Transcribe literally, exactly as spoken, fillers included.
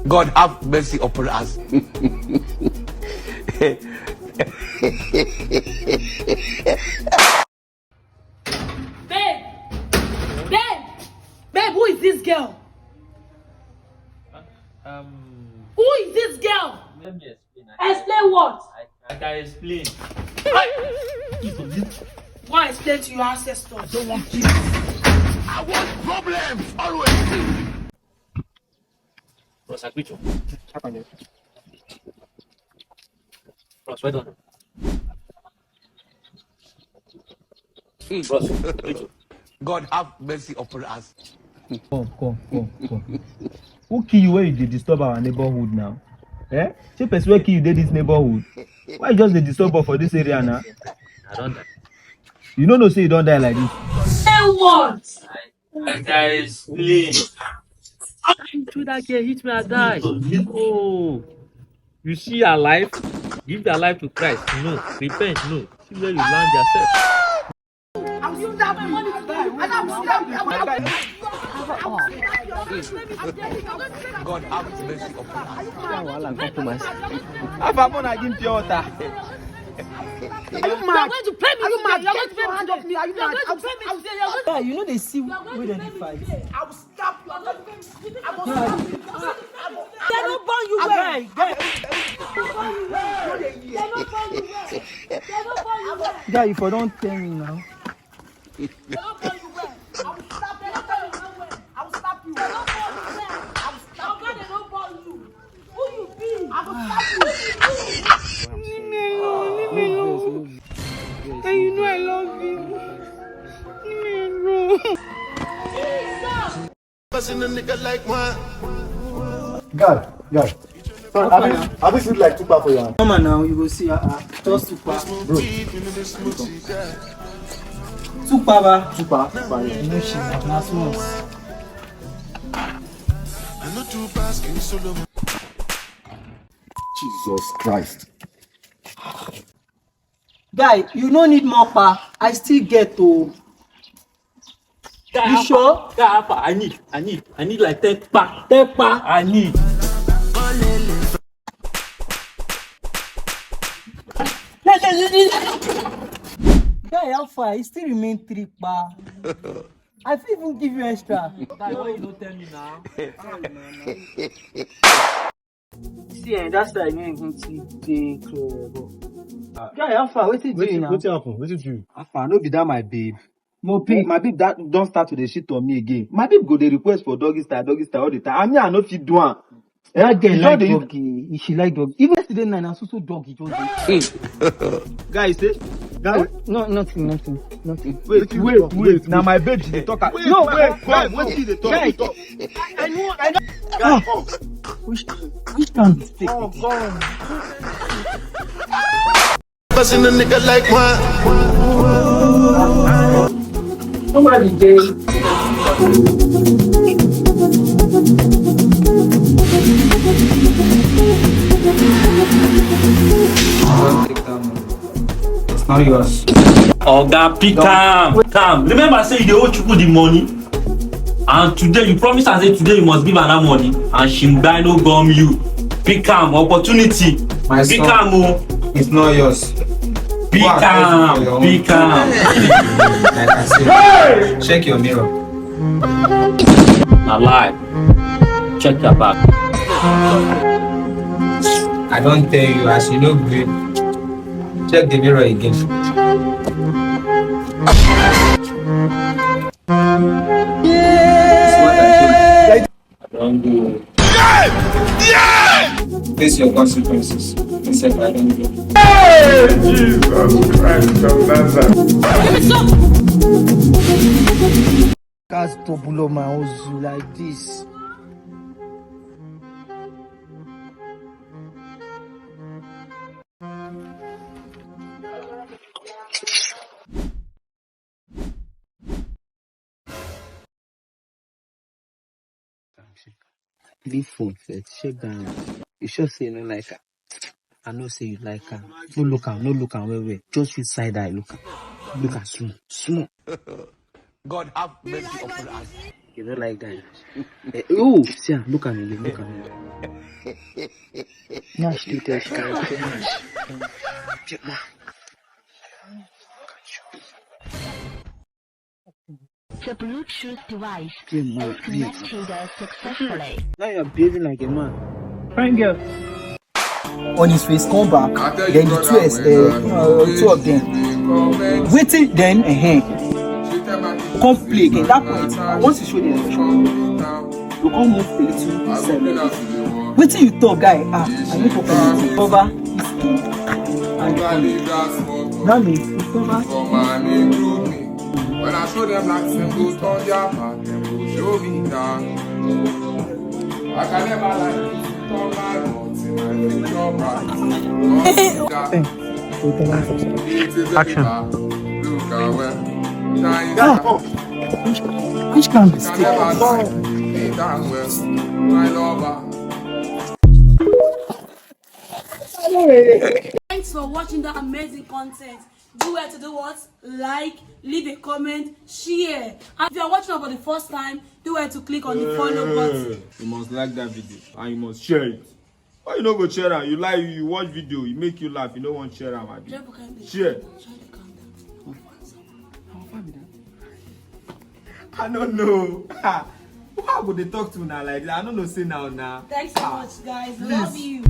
God have mercy upon us. Babe! Babe! Babe, who is this girl? Um, Who is this girl? let me explain. I, Explain what? I, I can explain. Go and explain to your ancestors. I want problems always. Bros, I greet you. Bros, well done. Bros, I greet you. God have mercy upon us. Come, come, come, come. Who kill you when you dey disturb our neighborhood now? Eh? Say person wey kill you dey this neighborhood. Why you just dey disturb us for this area now? I don't die. You no know say you don die like this. Say what? I, I can explain. Through that girl hit me, I die. Oh, you see your life, give your life to Christ. No, repent. No, see where you land yourself. I will use that money to buy. And I will slap you. I will God have mercy upon us. Have a money, I give pure water. Are you mad? You're going to pay me. Are you mad? You're going to pay me. You're going to pay me. Yeah, you know they see where they dey fight. I will slap you. I will slap you. They don't born you well. They don't born you well. They don't born you well. Guy, if I don't tell me now. They don't born you well. I will slap you. They don't born you well. I will slap you. They don't born you well. I will slap you. Oga, they don't born you. Who you be? I will slap you. Leave me alone. Leave me alone. And you know I love you. Leave me alone. Busting a nigga like one. God, God. Sorry, have you, have you seen like two pounds for your hand? Come on now, you go see. Uh, uh, just two pa. Two pa, ba. Two pounds. Two pounds. Yeah. No shit, na small. I know two pounds, King Solomon. Jesus Christ. Guy, you no need more pa. I still get to. You sure? Guy, how far? I need, I need, I need like ten pa. Ten pa. I need. Guy, how far? It still remain three pa. I fit even give you extra. Guy, why you no tell me now? See, eh, that side no even too dey clear, bro. Guy, how far? Wetin do you now? Wetin happen? Wetin do you? How far? No be that my babe. No pay. My babe that don start to dey shit on me again. My babe go dey request for doggy style, doggy style all the time. I mean, I no fit do am. That girl You like don dey- doggy. She like doggy. Even yesterday night, na so so doggy just dey. Guy, you say? Guy, No, nothing, nothing, nothing. wait, wait, wait. Now my babe, she dey talk. Am. No, wait, guy, wetin you dey talk? Guy, You talk. I know, I know. Ah, which, which kind of mistake? Oh God. Busting a nigga like one. Nobody dey. Don't take that money. It's not yours. Oga, pick am. Calm. Remember, say you dey owe Chukwu the money. And today, you promise am say today you must give am that money. And Shingbai no gum you. Pick am. Opportunity. My Pick son, am o. It's not yours. Pick Go and ask for your am. own. Pick am. Like I said, check your mirror. Na lie. Check your back. I don tell you, as you no gree, check the mirror again. Smart and clean. I don do. Face your consequences. This sef I don do. Jesus Christ of Nazareth. Cats double up my hustle like this. Leave phone first. Check that. You sure say you no like her? I know say you like her. No look am, no look am well well. Just use side eye look am. Look am small, small. God have mercy upon us. You don't like that. Eh, oh, see, am, look at me, look at me. Now she tell she carry too much. The Bluetooth device Too much. connected successfully. Now you're behaving like a man. Fine girl. On his face, come back. Then the two, uh, uh, two of them. Waiting then, uh, come play again. That point, I want to show the emotion. You come move a little side. Waiting you talk, guy. Ah, I need to come over. And mommy, you cover. When I show them like them go turn their back, them go show me down. I can never like this, turn my mouth in my future back. Don't see that. It is a Action. Look at well. Which kind of Can never like it that well. My lover. Thanks for watching that amazing content. Do well to do what? Like, leave a comment, share. And if you are watching for the first time, do well to click on the follow button. You must like that video and you must share it. Why you no go share am? You like, you watch video, you make you laugh, you no wan share am, abi? Share. I don't know. Why I go dey talk to una like that? I don't know say now now. Thanks so much, guys. Love you.